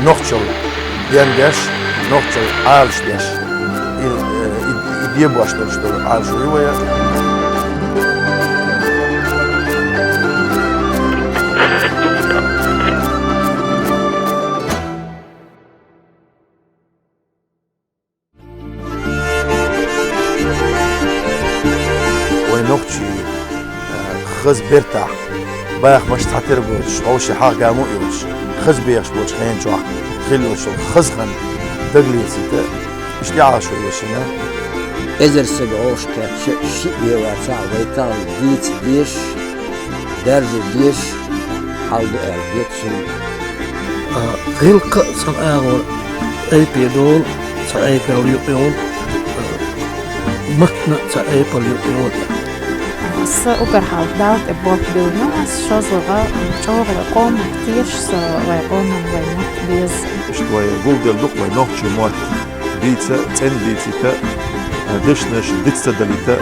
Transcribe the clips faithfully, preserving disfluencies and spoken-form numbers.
Нохчалла ден деш, нохчалла Ӏалаш деш. И, э, и, и дебош долуш долу Ӏалашо ю вай. Вай нохчий, а, хаза бертахь, бахамаш цхьатера боцуш, хьовше хьагӀ гамо а йолуш, хаза бехаш болчу хенан чохь хилла йолуш йолу хаза хан дагалецийта, иштта Ӏалашо йо шуна. Эзар сага гӀовш кхетча, шиъ бен вацахь, вай тахана дийца дезаш, даржо дезаш хьал ду аьлла хета суна. А, гӀиллакха а цхьана агӀор айпе долу, цхьа айпел юкъайолу, а, маттана а цхьа айпал юкъайолу. Аса уггар хьалха Далла тӀе болх биллина, аса шозлагӀа чӀогӀа вай къоман тешаш, аса вай къоман, вай мотт беза. Иштта вай гулделла ду-кх вай нохчийн мотт дийца, цӀена дийцийта, дешнаш диц ца далийта.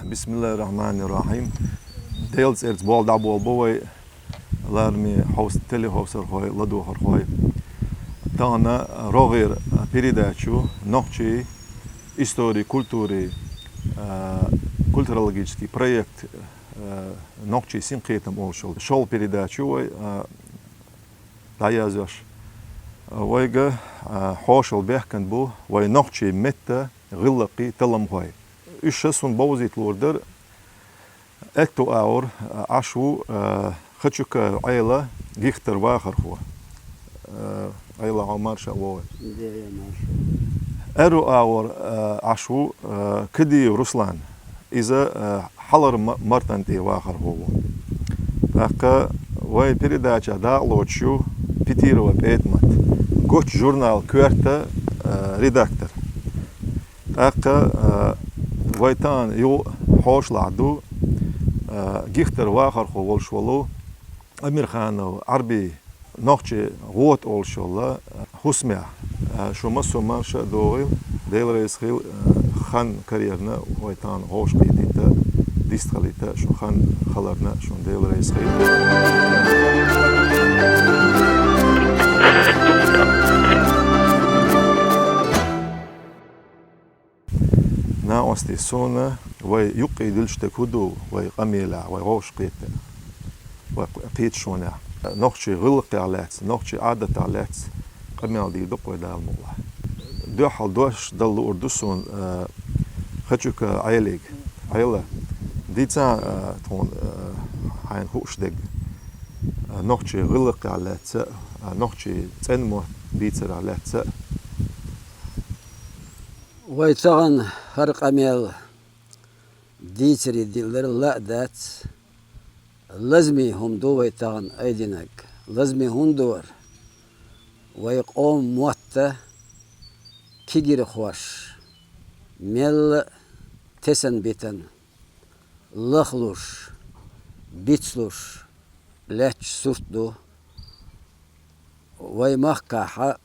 Бисмиллахир-рахманир-рахим. Делан цӀерца болх дӀаболабо вай, лараме хьовса-, телехьовсархой, ладогӀархой. Тахана рогӀера передача ю нохчийн истори, культури, а, культурологический проект, а, «Нохчийн синкхетам» олуш йолу. ШолгӀа передача ю вай, а, дӀаяздеш. Вайга, а, хьошалла бехкан бу вай нохчийн меттан гӀиллакхийн талламхой. Уьш ша суна бовзийта луур дара. Аьтту агӀор Ӏаш ву, а, Хачукаев Ӏела, Гихтара вахархо. А, Ӏела, хьо марша вогӀийла. Де, я марша. Аьрру агӀор, а, Ӏаш ву, а, Кадиев Руслан. Иза, а, Хьалхара Ма-, Мартан тӀе вахархо ву. ТӀаккха вай передача дакъалоцуш ю Петирова ПетӀамат, «Гоч» журнал «Коьрта», а, редактор. ТӀаккха, а, вай тахана юха хьошалгӀахь ду, а, Гихтара вахархо волуш волу Амирханов Ӏарби, «Нохчийн гӀота» олуш йолу хӀусамехь. А, шу массо а марша а догӀийла, Дела реза хуьлда, а, хан карийра вай тахана хьошалгӀахь кхетийта, дистхилийта, шу хан хиларна шуна Дела реза хуьлда. Накъостий, суна вай юккъе дуьллуш дерг хӀун ду вай къамелехь, вай вовшахкхетарехь, вай кхеташонехь? Нохчийн гӀиллакхех лаьцна, нохчийн Ӏадатех лаьцна къамел дийр ду-кх вай, Дала мукъалахь. Дуьххьал дош дала луур ду суна, а, Хачукаев Ӏелига. Ӏела, дийца, а, тхуна, а, хьайна хууш дерг, а, нохчийн гӀиллакхех лаьцна а, нохчийн цӀена мотт дийцарах лаьцна а. Вай тахана хӀара къамел дийцаре диллар ла а дац. Лазаме хӀума ду вай тахана айдинарг. Лазаме хӀунда ду хӀара? Вай къоман мотт кегирхоша мелла а тесна-битина, лахлуш, бицлуш лаьтташ сурт ду. Вай махкахь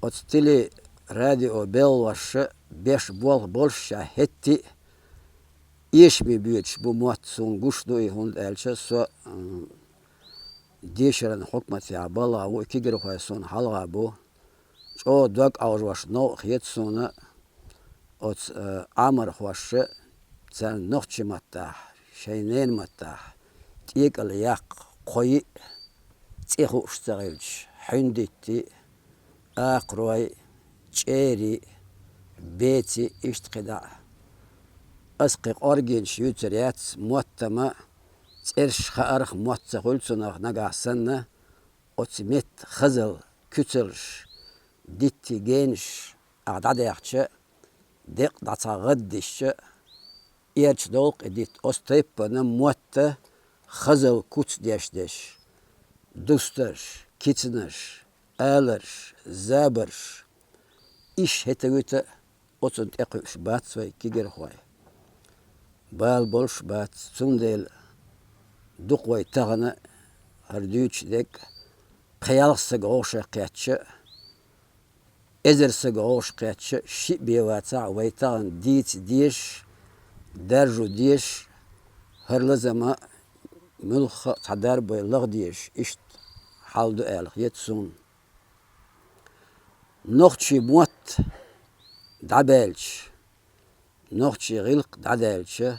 оцу теле-, радио белхалоша беш болх болуш а, хӀетте а эшаме боьдуш бу мотт, суна гуш ду и, хӀунда аьлча со, м, дешаран хьукматехь балхахь ву, и кегирхой суна хьалха бу. ЧӀогӀа дог Ӏовжош новкъа хета суна оцу, э, Ӏамархоша, царна нохчийн маттахь, шайн ненан маттахь тӀекӀал яккха кхо йиъ цӀе хууш ца хилча, хьуьндитти, акхарой, чӀери, беци, иштта кхидӀа а. Аса кхин къоргенаш юьйцур яц, мотт-м цӀераш хаарх, мотт ца хуьлу цунах нагахь санна, оцу меттан хазалла, куьцаллаш, дитти генаш ахь дӀадаьхча, деккъа дӀа цхьа гӀаддисча, эрча долу-кх и дитт, оцу тайпана мотт хазалла куц деш-деш, дустарш, кицанаш, аларш, забарш, иш хӀета-вуьта оцунна тӀекхуьуш бац вай кегирхой. Бала болуш бац, цундела ду-кх вай тахана хӀара дуьйцуш дерг, кхин ялх саг гӀовшах кхетча, эзар саг гӀовшах кхетча, шиъ бен вацахь, вай тахана дийца дезаш, даржо дезаш, ХӀара лазам муьлхха а цхьа дарбой лагӀа дезаш иштта хьал ду аьлла хета суна. Нохчий мотт дӀабаьлча, нохчий гӀиллакх дӀадаьлча,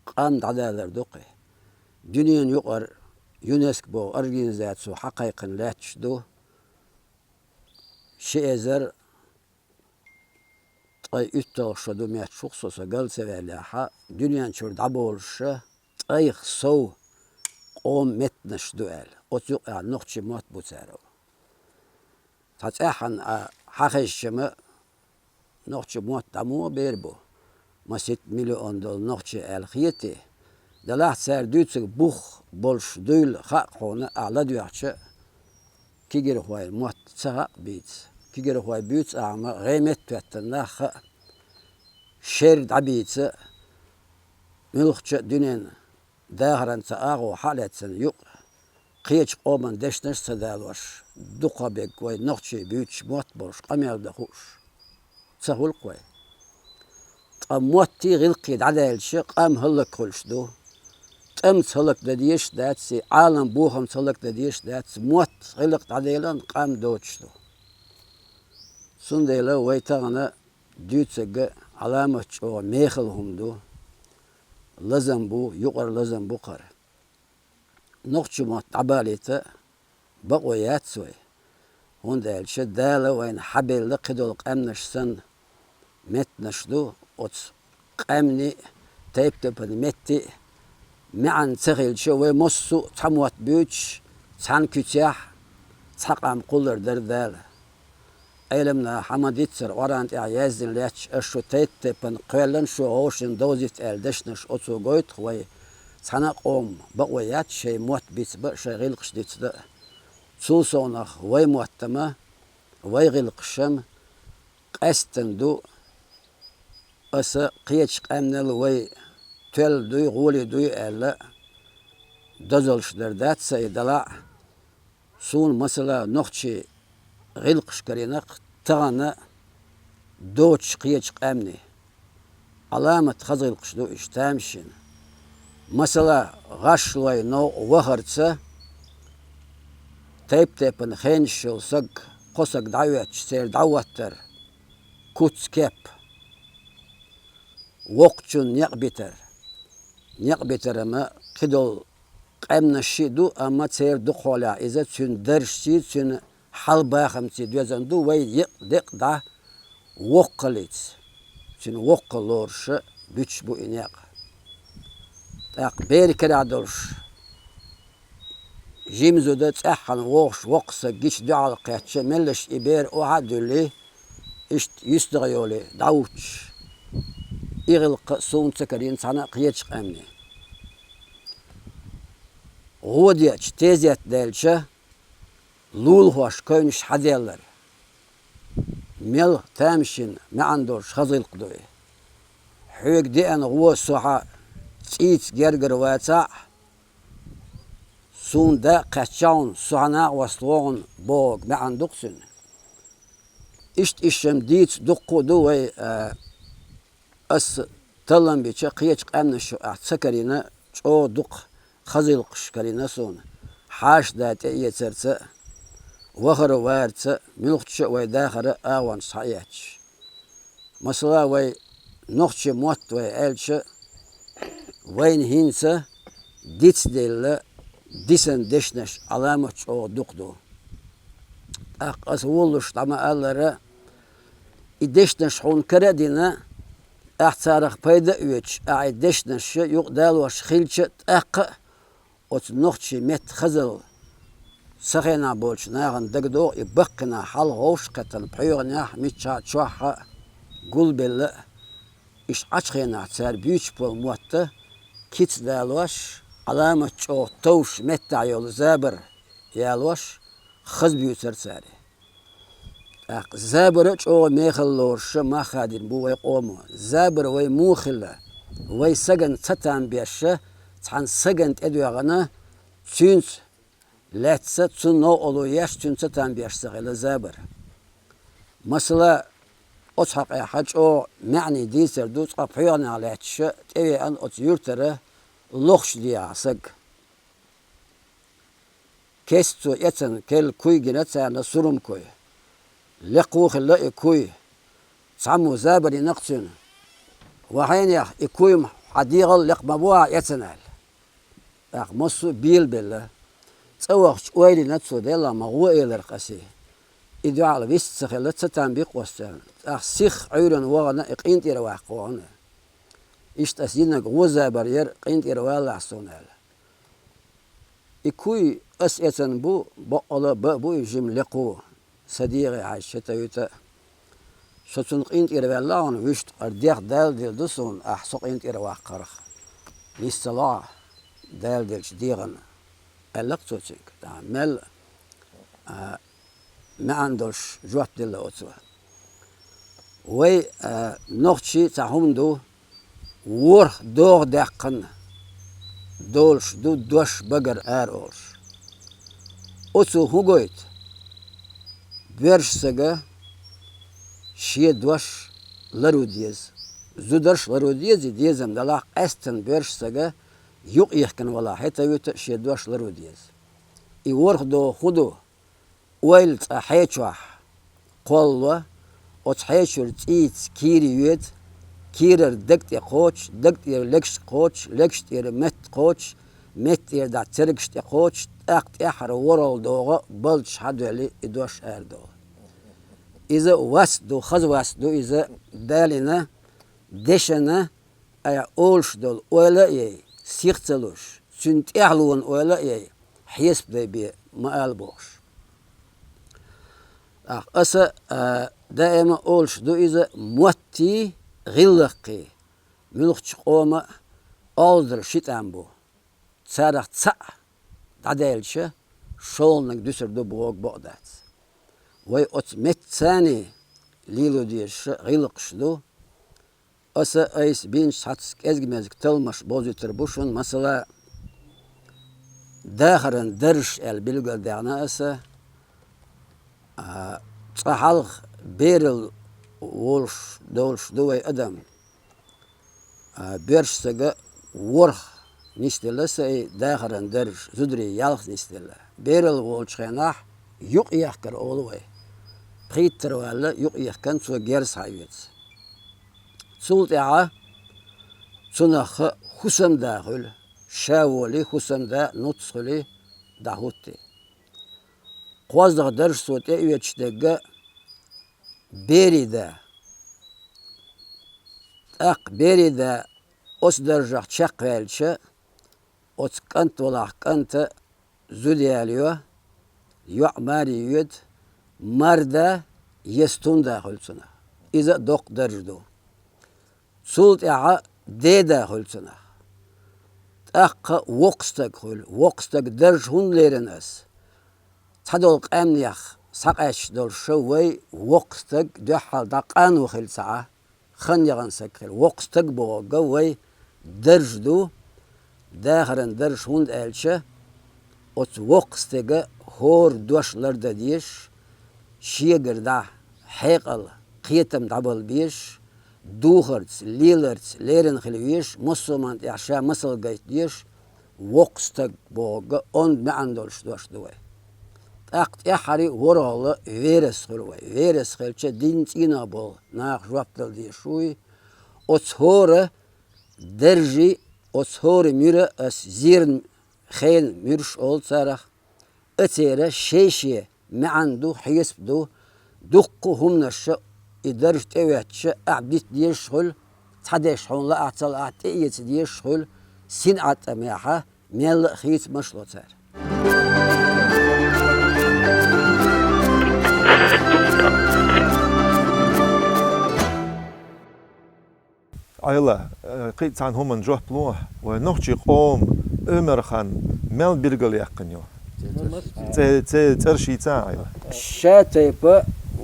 къам дӀадалар ду-кх. Дуьненан юкъара ЮНЕСКО боху организацо хьакхайкхина лаьтташ ду. Ши эзар ткъе уьтталгӀа шо ду моьттуш ву-кх со, со гал ца ваьллехь, дуьнен чуьра дӀаболуш ткъех сов къоман меттанаш ду аьлла. Оцу юкъахь нохчий мотт бу цара. Цхьа цӀеххьана а хьахезча-м, нохчий мотт дӀа муха бер бу? Масийтта миллион долу нохчий аьлла хетий? Делахь цара дуьйцург бух болуш дуйла хаьа-кх хьуна, ахь ладоьгӀча, кегийрхойн мотт ца хаьа бийца. Кегийрхой буьйцу ахь-м гӀеметтахӀоьттина нах а, шерра дӀабийца, муьлххачу а дуьненан дахаран цхьа агӀо хьа а лаьцна юкъа, кхечу къоман дешнаш а ца далош, дукхахберг вай нохчий буьйцуш мотт болуш къамел дан хууш ца хуьлу-кх вай. Ткъа моттий гӀиллакхий дӀадаьлча, къам хӀаллакьхуьлуш ду. ТӀамца хӀаллакдан дезаш а дац и, Ӏалам бохамца хӀаллакдан дезаш а дац, мотт, гӀиллакх дӀаделлан къам доцуш ду. Цундела вай тахана дуьйцург Ӏаламат чӀогӀа мехала хӀума ду, лазам бу, юкъара лазам бу-кх хӀара. Нохчий мотт дӀабалийта бакъо яц вай, хӀунда аьлча Дала вайна хьабелла кхидолу къаьмнаш санна меттанаш ду, оцу къаьмнийн а, тайп-тайпана меттан а маьӀна ца хилча, вай массо а цхьа мотт буьйцуш, цхьана куьцехь цхьа къам кхуллур дара Дала. Ӏеламнаха хьан ма-дийццара, Къуръан тӀехь яздина лаьтташ, ас шу тайп-тайпана кхоьллина, шу вовшийн довзийта аьлла дешнаш оцо гойту-кх вай. Цхьана а къоман бакъо яц шайн мотт бицбан а, шайн гӀиллакхаш дицдан а. Цул совнаха вай мотт-м, вай гӀиллакхаш-м къаьсттина ду, аса кхечу къаьмнал вай тоьлла дуй, гӀоле дуй аьлла, дозаллаш дар дац сан и, делахь а. Суна, масала, нохчийн гӀиллакхаш карийна-кх тахана доцуш кхечу къаьмнийн. Ӏаламат хаза гӀиллакхаш ду уьш тамашийна. Масала, гӀашлойн новкъа вахарца, тайп-тайпана хенаш йолу саг, кхо саг дӀахӀоьттича, церан дӀахӀоттар, куц-кеп, воккхачунна некъ битар. Некъ битар-м кхидолу къаьмнаш шиъ ду, амма церан дукхахьолехь иза цуьнан даржций, цуьнан хьал-бахамций доьзна ду, вай екъа-декъа дӀа воккхаллица, цуьнан воккхалла лоруш буьтуш бу и некъ. ТӀаккха беран карахь долуш, жима зуда цӀеххьана вогӀуш воккха саг гича дуьхьал кхетча, меллаша и бер охьа а дуьллий, иштта юьстагӀйолий дӀахӀуттуш, и гӀиллакх а суна ца карийна цхьана а кхечу къаьмнийн. ГӀо деъча, тезет даьлча, лулахошна кевнаш хьаделлар. Мел тамашийна маьӀна долуш хаза гӀиллакх ду и. Хьоьга деана гӀо со хьан цӀийца гергара вацахь а, суна дакъа кхаьчча хьуна, со хьан накъост вогӀу бохург маьӀна ду-кх цуьнан. Иштта иштта-м дийца дуккха а ду вай, а, ас таллам бича кхечу къаьмнаш юкъахь ца карийна, чӀогӀа дукха хаза гӀиллакхаш карийна суна, хьаша-да тӀеэцарца а, вахар-варца а, муьлххачу а вай дахаран агӀонаш схьаэцча. Масала, вай нохчийн мотт вай аьлча, вайна хӀинца дицделла, дисина дешнаш Ӏаламат чӀогӀа дукха ду. ТӀаккха аса волалуш дӀа ма-аллара, и дешнаш хьуна кара а дина, ахь царах пайда а оьцуш, ахь и дешнаш юкъадалош хилча а, тӀаккха а оцу нохчийн меттан хазалла сан хенахь болчу нахана дагадогӀу, и баккхийнахь хьалха вовшахкхетта пхьоьгӀанехь а, миччахьа а, чохь а гулбелла а, иштта Ӏачу хенахь цара буьйцуш болу мотт кица далош, Ӏаламат чӀогӀа товш меттахь йолу забар ялош, хаза буьйцура цара. ТӀаккха забар а чӀогӀа мехала лоруш мах хадийна бу вай къомо. Забар вай муха хилла? Вай сагана цатам беш, цхьана сагана тӀедоьгӀна, цуьнца лаьцна, цунна новкъарло еш, цуьнца цатам беш ца хилла забар. Масала, оцу хьокъехь чӀогӀа маьӀний дийцар ду, цкъа пхьоьгӀанехь лаьтташ тӀевеана оцу юьртара лохча дегӀа саг. Кеста цо эцна кел куй гина царна, сурма куй. Лекхо хилла и куй. Цхьаммо забар йина-кх цуьнан: «Ва хьенех, и куй-м хьан дегӀал лекха ма бу ахь эцна», — аьлла. ТӀаккха массо а белабелла. ЦӀа вахча ойла йина цо: «Делахь ма гӀо элира-кх ас и. И дуьхьал вист ца хилла, цатам би-кх ас царна». ТӀаккха сиха Ӏуьйранна вахана, и къинтӀера ваккха вахана. «Иштта ас йинарг гӀо забар яра, къинтӀера валалахь суна», — аьлла. «И куй ас эцна бу, баккъала а бан а бу и жима лекхо, сан дегӀе хьаьжча, хӀета-вуьта. Со цунна къинтӀера ваьлла хьуна, вуьшта, хӀара дех Дала дилла ду суна, ахь со къинтӀера ваккхарх. Нийса ца ло ахь Дала диллачу дегӀана», — аьлла-кх цо цуьнга. ТӀаккха мел, а, маьӀна долуш жоп делла оцо. Вай, а, нохчийн цхьа хӀума ду, ворхӀ догӀа даьккхина долуш ду дош багара ара олуш. Оцо хӀун гойту? Боьрша сага шен дош лару деза. Зударша лару деза, и дезам далахь, къаьсттина боьрша сага юкъ йихкина валахь, хӀета-вуьта шен дош лару деза. И ворхӀ догӀа хӀун ду? Ойла цкъа хьечохь кхоллало, оцу хьечуьра цӀийца кийра йоьду, кийрара даг тӀе кхочу, даг тӀера легаш кхочу, легаш тӀера метта кхочу, метта тӀера дӀа цергаш тӀе кхочу, тӀаккха тӀаьххьара ворхӀалгӀа догӀа балдаш хьадоьлли, и дош арадолу. Иза васт ду, хаза васт ду иза, Дала йина дешна, айхьа олуш долу ойла а яй, сих ца луш, цуьнан тӀаьхьалонан ойла а яй, хьесап дай бен ма ала бохуш. ТӀаккха аса, а, даима олуш ду иза, моттий, гӀиллакхий, муьлххачу къоман а олдара ши тӀам бу. Царах цхьаъ дӀадаьлча, шолгӀаниг дуьсур ду бохург бакъ дац. Вай оцу меттаца лело дезаш гӀиллакхаш ду. Аса айса бинчу цхьацца кӀезиг-мезиг талламаш бовзуьйтур бу шуна, масала, дахаран даржаш аьлла билгалдаьхна аса, а, цкъа хьалха бералла волуш долуш ду вай адам. А, боьрша сага ворхӀ нисделла аса и дахаран даржаш, зударий ялх нисделла. Бералла волчу хенахь юкъ ехкар олу вай. Пхийттара ваьлла юкъ ехкан цо герз хьаоьцу. Цул тӀаьхьа цунах хӀусамда хуьлу, ша воли, хӀусамда, нуц хуьли, дӀахӀутти. КхозлагӀа дарж цо тӀеоьцуш дерг берийн да. ТӀаккха берийн да оцу даржах чекхваьлча, оцу кӀант валахь кӀанта зуда ялайо, йоӀ маре йоьду, марда я стунда хуьлу цунах. Иза а доккха дарж ду. Цул тӀаьхьа деда хуьлу цунах. ТӀаккха воккха стаг хуьлу. Воккха стаг дарж хӀунда лерина ас? Цхьадолу къаьмнех схьакъаьсташ долуш ша вай воккха стаг дуьххьал дӀа къано хила ца Ӏа, хан яхана саг хила. Воккха стаг бохург вай дарж ду, дахаран дарж, хӀунда аьлча оцу воккха стега хӀора дош лардан дезаш, шегара дӀа хьекъал, кхетам дӀабала безаш, духарца, леларца лерина хила везаш, массо а хӀуманна тӀехь ша масал гайта дезаш, воккха стаг бохург онда маьӀна долуш дош ду вай. ТӀаккха тӀаьххьара ворхӀалгӀа верас хуьлу вай. Верас хилча, дин цӀийнах болу наха жоп дала дезаш вуй. Оцу хӀора даржий, оцу хӀора муьра ас зеран хенан муьрш олу царах, а церан шен-шен маьӀна ду, хьесап ду, дуккха а хӀуманаш и дарж тӀеоьцча, ахь дита дезаш хуьлу, цхьа деш хьуна лаахь ца лаахь тӀеэца дезаш хуьлу, синӀатамехьа мелла а хийцамаш ло цара. Ӏела, э, кхин а цхьана хӀуманна жоп ло, вай нохчийн къоман Ӏумар-хан мел билгалъяьккхина ю? Церан, церан цӀерш йийца, Ӏела. Ша тайпа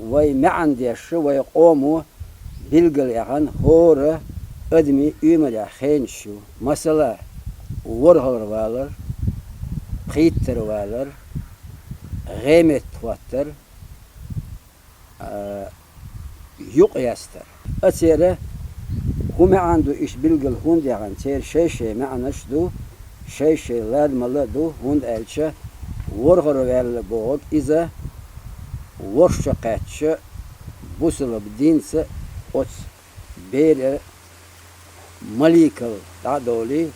вай маьӀна деш, вай къомо билгалъяьхна хӀора адамийн Ӏумарехь хенаш ю. Масала, ворхӀалгӀа валар, пхийттара валар, гӀеметтахӀоттар, а, юкъ ястар. А церан ХӀун маьӀна ду иштта билггала, хӀунда яхана, церан шай-шай маьӀнаш ду, шай-шай ладамал а ду, хӀунда аьлча ворхӀар ваьлла бохург иза ворхӀ шо кхаьчча, бусалба динца оцу беран маликал дӀа а довлий,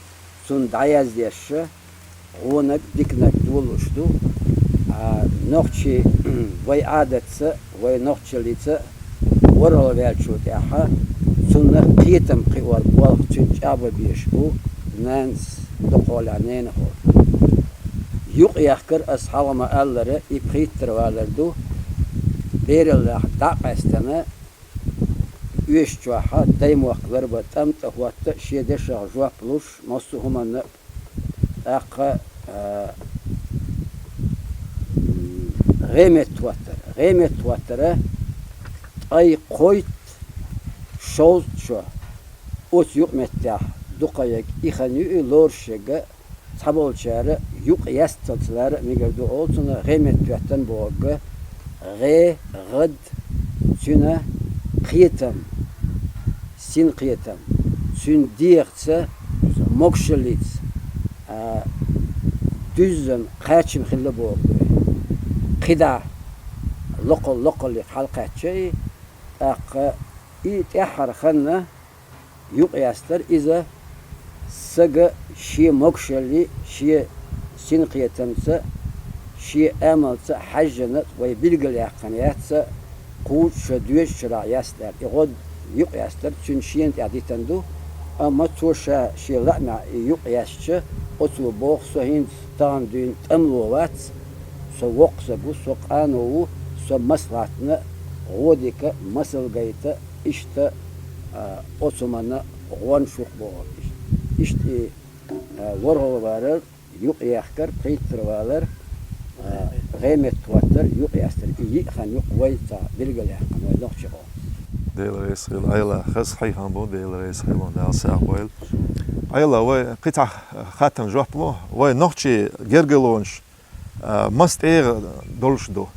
цунна дӀаяздеш, гӀонаг, диканаг долуш ду. А нохчий, вай Ӏадатца, вай нохчаллица ворхӀалгӀа ваьллачул тӀаьхьа цунна кхетам кхиор болх цуьнан чӀагӀбан безаш бу нанас, дукхахьолехь ненахо. Юкъ яхкар, ас хьалха ма-аллара, и пхийттара валар ду, бераллех дӀа а къаьстина, оьшучохь даймохк ларбан тӀам тӀе хӀотта, шен дешах жоп луш, массо а хӀуманна тӀаккха, а, гӀеметтахӀоттар. ГӀеметтахӀоттара ткъе кхойтта, шовзткъа шо оцу юкъаметтехь дукха ерг и хан ю, и лоруш ерг а, цхьаболчара юкъ ясталц лара а мегар ду олу цунах, гӀеметтахӀоьттина бохург, гӀе, гӀад, цуьнан кхетам, синкхетам, цуьнан дегӀаца, могушаллица, а, дуьззина кхачам хилла бохург ду и. КхидӀа локхал-, локхалле хьалакхаьчча и, тӀаккха и тӀаьххьара хан юкъ ястар иза, сага шен могушаллий, шен синкхетамца, шен амалца хьаьжжина, вай билгалъяьккхина яц, кхузткъа шо доьжучу шарахь ястар. И гӀо юкъ ястар цуьнан шена тӀехь дитина ду, амма цо ша шен лаамехь и юкъ яьстича, оцо боху: «Со хӀинца тахана дуьйна тӀемало вац, со воккха саг ву, со къано ву, со маслаӀатна гӀо дика, масал гайта, иштта, а, оцу хӀуманна гӀонаш ву-кх», — бохург иштта. Иштта и, а, ворхӀалгӀа валар, юкъ яхкар, пхийттара валар, а, гӀеметтахӀоттар, юкъ ястар. И йиъ хан ю-кх вай цхьа билгалъяьккхина, вай нохчийн къоман. Дела реза хуьлда, Ӏела, хаза хьехам бу, Дела реза хуьлда, Дала сагӀа дойла. Ӏела, вай кхин цхьа хаттарна жоп ло, вай нохчийн гергарлонаш, а, маса тӀегӀа долуш ду?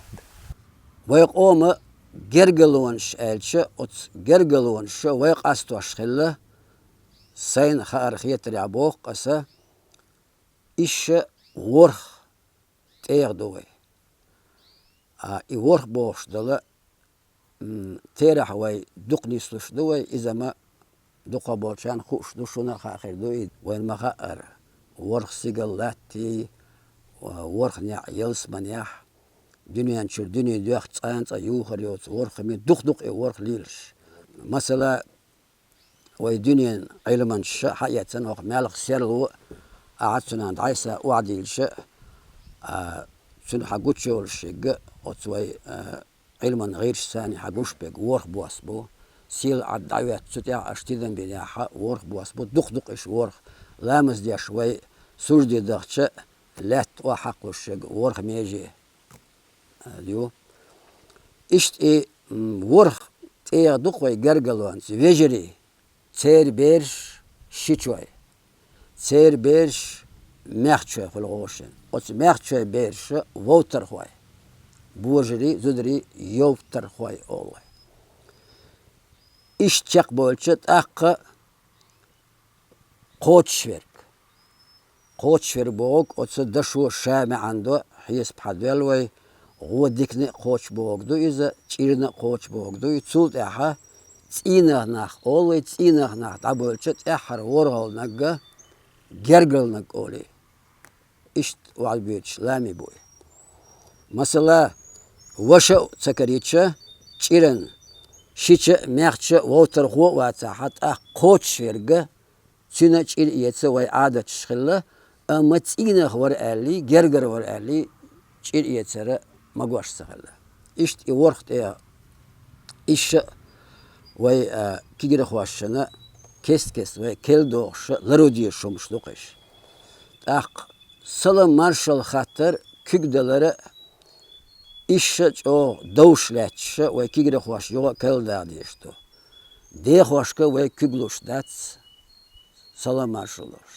Вай къоман гергарлонаш аьлча, оцу гергарлонаша вай къастош хилла, сайна хаарх-хетарехь боху аса, иштта ворхӀ тӀегӀа ду вай. А и ворхӀ бохуш дала, м, терахь вай дукха нислуш ду вай, иза ма дукхахболчарна хууш ду, шуна а хаа хир ду и, вайна ма-хаъара, ворхӀ сигал латтий, ворхӀ неӀ ялсаманехь, дуьнен чуьра дуьне доьхна цкъа а цкъа юхар йоцу ворхӀ хӀума, дукха-дукха и ворхӀ лелаш. Масала, вай дуьненан Ӏилманчаша хьаэцна хӀокху маьлхан серло а, ахьа цунах дӀасса охьадийлча а, цуьнан хьан гучуйолуш ерг а, оцу вай, а, Ӏилманан гӀирсашца хьан гуш берг ворхӀ бос бу. Сийлахь Ӏад дӀахӀоьттича, цу тӀехь аша тидам бинехь, ворхӀ бос бу, дукха-дукха иштта ворхӀ. Ламаз деш вай сужде дахча, лаьтта охьахьакхалуш ерг ворхӀ меже ю. Иштта и, м, ворхӀ тӀегӀа ду-кх вай гергарлонца: вежарий, церан бераш, шичой, церан бераш, маьхчой хуьлу гӀошен. Оцу маьхчойн бераша вовтархой, божарий, зударий йовтархой олу вай. Иштта чекхбевлча, тӀаккха кхочушверг. Кхочушверг бохург оцу дашо ша маьӀна до, хьесап хьан доьлла вай, гӀо дикане а кхочуш бохург ду иза, чӀирана а кхочуш бохург ду и. Цул тӀаьхьа цӀийнах нах олу вай, цӀийнах нах дӀабевлча, тӀаьххьара ворхӀалгӀаниг гергарлониг олий. Иштта охьабоьдуш лами бу и. Масала, ваша а ца карийча, чӀиран шича а, маьхча а вовтархо а вацахь, тӀаккха кхочушверг, цуьнан чӀир эца вай Ӏадаташ хилла, амма цӀийнах вара аьллий, гергара вара аьллий, чӀир эцар магош ца хилла. Иштта и ворхӀ тӀегӀа, иштта а вай, а, кегирхошна кест-кеста вай керла дохуш лару дезаш хӀумаш ду-кх уьш. ТӀаккха салам-маршалла хаттар, куьг далар а, иштта а чӀогӀа довш лаьтташ вай кегирхошна юха а карладаха дезаш ду. Дехошка вай куьг луш дац, салам-маршалла луш.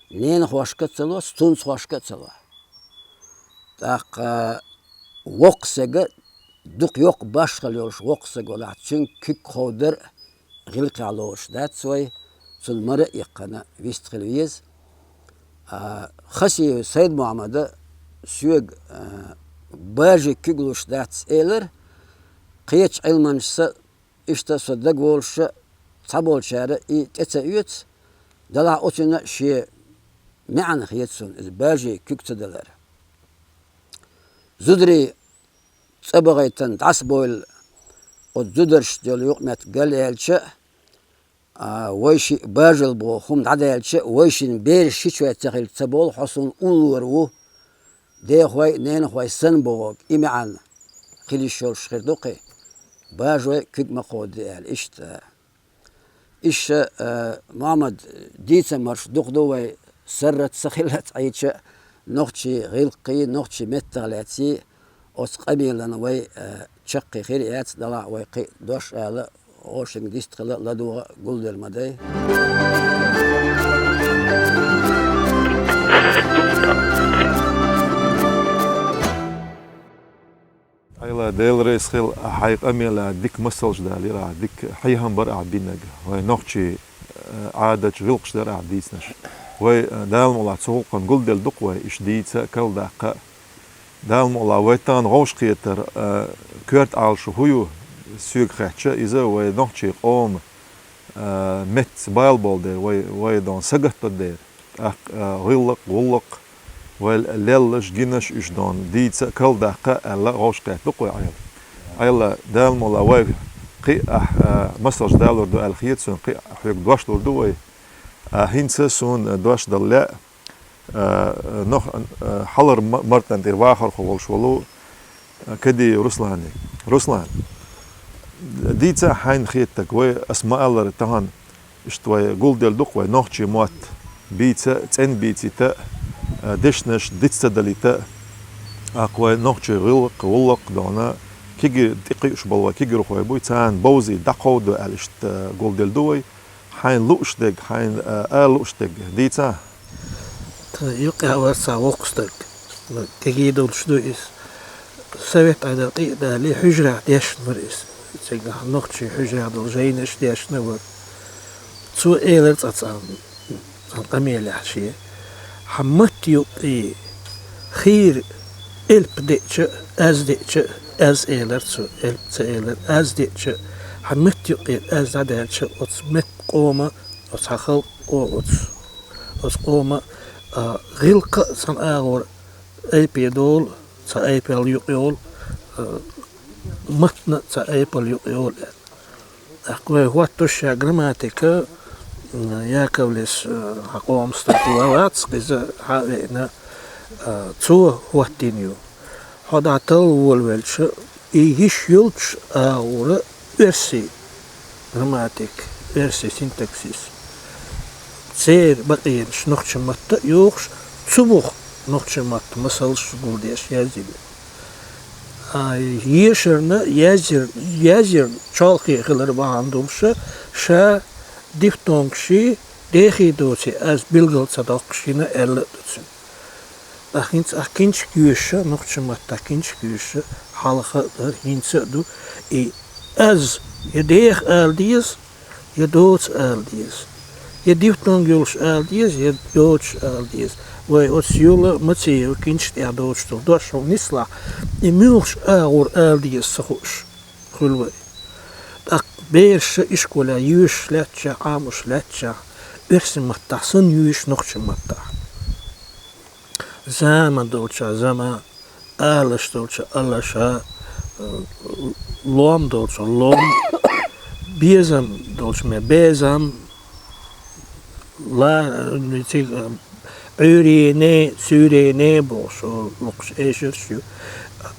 Ненахошка а ца ло, стунцхошка а ца ло. ТӀаккха воккха стаг, дукха йоккха башхалла йолуш воккха стаг валахь, цуьнга куьг ховдар а, гӀиллакхехь лоруш дац вай, цунна мара а иккхина вистхила веза. А, Хасиев Сайд-Мухьаммада соьга, а, бажий куьг луш дац элира, кхечу Ӏилманчаша, иштта со дагаволуша, цхьаболчара и тӀе ца оьцу, делахь оцунна шен маьӀна хета суна иза бажий куьг ца далар. Зударий цӀа бахийтина дӀасабевлла, оцу зударшца йолу юкъаметтиг галъяьлча, а, вай шиъ бажал боху хӀума дӀадаьлча, вай шина бераш шичой ца хилча ца боху, хьо суна уллора ву, дехой а, ненахой санна бохург, и маьӀна хила йиш йолуш хир ду кхин, бажой куьг ма кховдаде аьлла, иштта. Иштта, а, Мухьаммад, дийцамарш дукха ду вай, саррат ца хилла а Ӏийча, нохчийн гӀиллакхий, нохчийн меттах лаьций, оцу къамелана вай, а, чаккхе хир яц, делахь вай кхин а дош ала, гӀошинга дистхила ладогӀа гулделла ма дай. Айла, Дела реза хила, хьайн къамелехь дика масалш далийра ахь, дика хьехам бара ахь бинарг. Вай нохчийн, э, Ӏадаташ, гӀиллакхаш дара ахь дийцинарш. Вай, э, Дала мукъалахь, цу гӀуллакхана гулделла ду-кх вай, иштта дийца а, калдаккха а. Дала мукъалахь, вай тахана вовшахкхетар, э, коьрта Ӏалашо хӀун ю, соьга хаьттича, иза вай нохчийн къоман, э, меттаца бала болу дела, вай, вай дона сагатдо дела. ТӀаккха, а, гӀиллакх, гӀуллакх, вай лелларш, гинарш уьш дона дийца а, калдаккха а аьлла, вовшахкхетта ду-кх вай Ӏела. Айла, Дала мукъалахь, вай кхин а ахь, а, масалш далор ду аьлла хета суна, кхин а хьоьга дош лур ду вай. А, хӀинца суна дош дала лаьа, а, нох-, а, хьалхара ма-, мартан тӀера вахархо волуш волу, а, Кадиев Руслане. Руслан, дийца а хьайна хеттарг, вай, ас ма-аллара, тахана иштта вай гулделла ду-кх вай нохчийн мотт бийца а, цӀена бийцийта а, а, дешнаш диц ца далийта а, тӀаккха вай нохчийн гӀиллакх, гӀуллакх дона, кегий тӀекхуьуш болу вай кегийрхой буй, царна бовзий дӀакховдадо аьлла иштта, а, гулделла ду вай. Хьайна лууш дерг, хьайна, а, ала лууш дерг дийца а? Тхан юкъахь вара цхьа воккха стаг. Ну, кегий долуш ду иза. Совет Ӏедал тӀе а далий, хьуьжарахь дешна вара иза. Цигахь нохчийн хьуьжарахь долу жайнаш дешна вара. Цо элира цкъа цхьана, цхьана къамелехь шен: «Хьан матта юккъе хийра элп деача а, аз деача а», аз элира цо, элп ца элира, аз деача а, хьан матта юккъера аз дӀадаьлча, оцу мет-, къома, оцу хьан халкъо, оцу, оцу къома, а, гӀиллакха а цхьана агӀор айпе долу, цхьа айпал юкъайолу, а, маттана а цхьа айпал юкъайолу аьлла. ТӀаккха вай хӀоттош ша грамматика, м, Яковлевс, а, хьан къоман стаг вац, иза хьа а веана, а, цо хӀоттийна ю. Хьо дӀа талла волавелча, и йиш йолчу агӀора оьрсийн грамматика, оьрсийн синтаксис, церан бакъонаш нохчийн матта а йохуш, цу бухахь нохчийн матта масалш гулдеш яздина. А, ешарна, язйир-, язйирна чолхе хилар бахьана долуша, ша дифтонгаший, дехий доций аз билгал ца доккхуш йина аьлла а ду цуьнан. Ткъа хӀинца ахь кинчик йоьшуша, нохчийн маттахь кинчик йоьшуша, хьалха а дара, хӀинца а ду, и аз я деха ала деза, я доца ала деза, я дифтонг йолуш ала деза, я доцуш ала деза. Вай оцу Юла Мациева кинча тӀехь доцуш долу дош хьуна нислахь, и муьлхачу агӀор ала деза ца хууш хуьлу вай. ТӀаккха бераша ишколехь йоьшуш лаьттачохь, Ӏамош лаьттачохь, оьрсийн маттахь санна йоьшу нохчийн маттахь. Зама долчохь зама, алаш долчохь алаша, лом долчохь лом, безам долчохь ме безам, ла-, цига, Ӏуьйрене, суьйрене бохуш, лукхуш эшарш ю.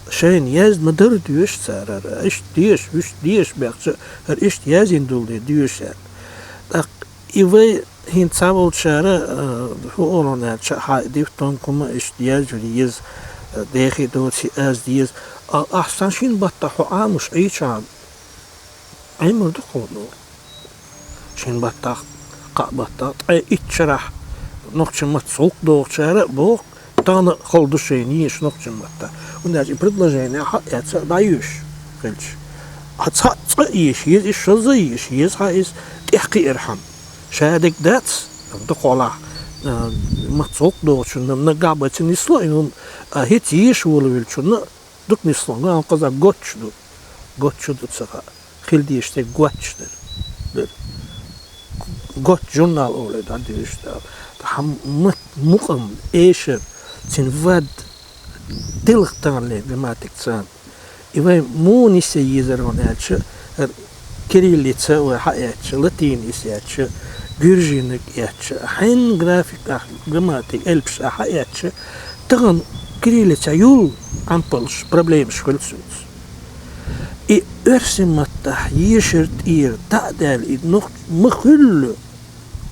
Шайна язда ма-дарра доьшу цара хӀара, иштта деша, вуьшта деша баьхча, хӀара иштта язйина долу доьшу аьлла. ТӀаккха и вай хӀинца цхьаболчара, а, хӀун олу аьлча, хьан дифтонг хӀума иштта язйина еза, а, дехий доций аз деза. А, ахьа сан шина баттахь хьо Ӏамош Ӏийча, Ӏемар ду кхуо. Шина баттахь, кхаа баттахь, ткъе итт шарахь нохчийн маттаца гӀуллакх дохучара а боху, тахана а хала ду шайна езаш нохчийн маттахь. ХӀунда аьлча и предложение хьаэца а дӀайоьшуш хилча. Хьа цхьа цкъа еша еза, иза шозза еша еза, хьа иза тӀехкхиархьама. Шадерг дац, дукхагӀолахь, а, маца гӀуллакх доцучунна наггахь бац нисло, и хӀума, а, хӀинца еша волавеллачунна дукха нисло, ну, кхузахь гоч ду. Гоч ду ца хаьа. Хила дезаш дерг гоч дара. Дара. Гоч журнал олий дӀадуьйш да. Хьа м-, мукъам, эшар, цуьнан вад, тилгӀа таханлера грамматика царна. И вай муха нисъян езар хьуна аьлча, хӀара кириллица вай хьаэцча, латинца эцча, гуьржийнаг эцча, хьенан графиках, грамматика, элпаш а хьаэцча, тахана кириллица юл Ӏампалш, проблемаш хуьлу цуьнца. И оьрсийн маттахь ешар тӀера дӀа а даьлла, и нохч ма хуьллу,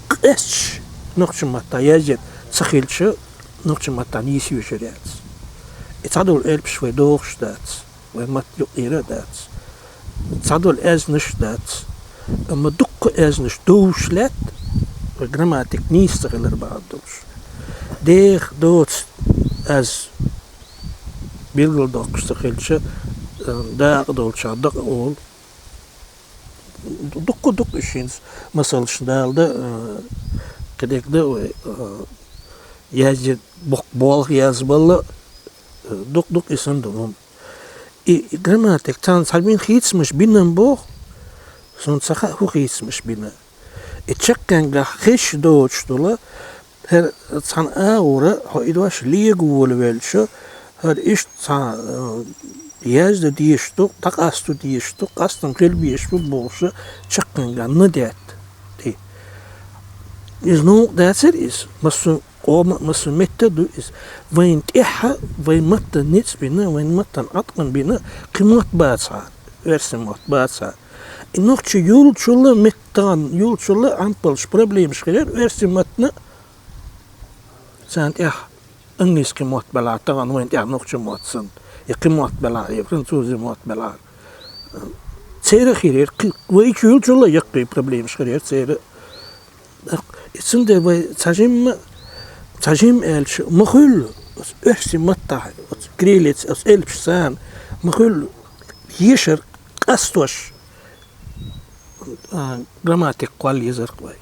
къаьсташ нохчийн маттахь язъян ца хилча, нохчийн маттахь нийса йоьшур яц. И цхьадолу элпаш вай дохуш дац, вай матта юкъера а дац. Цхьадолу аьзнаш а дац. Амма дуккха аьзнаш довш лаьтта, вай грамматика нийса ца хилар бахьана долуш. Деха доцу аз билгалдоккхуш ца хилча, а, дакъа долчохь дакъа олу. Дуккха а ду-кх уьш хӀинца масалш далда, а, кхидерг дан вай, а, язъян боккха болх язбалла, а, дуккха а ду-кх и санна долу хӀума. И, и грамматика царна цхьа бина хийцамаш бина-м боху, суна ца хаьа хӀун хийцамаш бина. И чаккхенгахь хезаш доцуш долу, хӀара цхьана агӀора хьо и дош лега волавелча, хӀара иштта цхьа, э, яздан дезаш ду, дӀакъасто дезаш ду, къастам хила безаш бу бохуш, чаккхенгахь на детта. Ти. Иза новкъа дацара иза, массо а къоман а, массо а метта а ду иза. Вайна тӀаьхьа, вайн маттана ницкъ бина, вайн маттана Ӏаткъам бина, кхин мотт бацахьара, оьрсийн мотт бацахьара. И нохчийн юлчул а, меттан юлчул а Ӏампалш, проблемаш хилира оьрсийн маттана. Царна тӀехь английский мотт белахь, тахана вайна тӀехь нохчийн мотт санна, я кхин мотт белахь, я французийн мотт белахь. Церан хилира, кхин вай чу юлчул а яккхий проблемаш хилира церан. И цундела вай цхьа жимма, цхьа жимма аьлча, ма хуьлу оцу оьрсийн маттахь, оцу кириллица, оцу элпаш царна, ма хуьлу ешар къастош, а, грамматика кхолла езар-кх вай,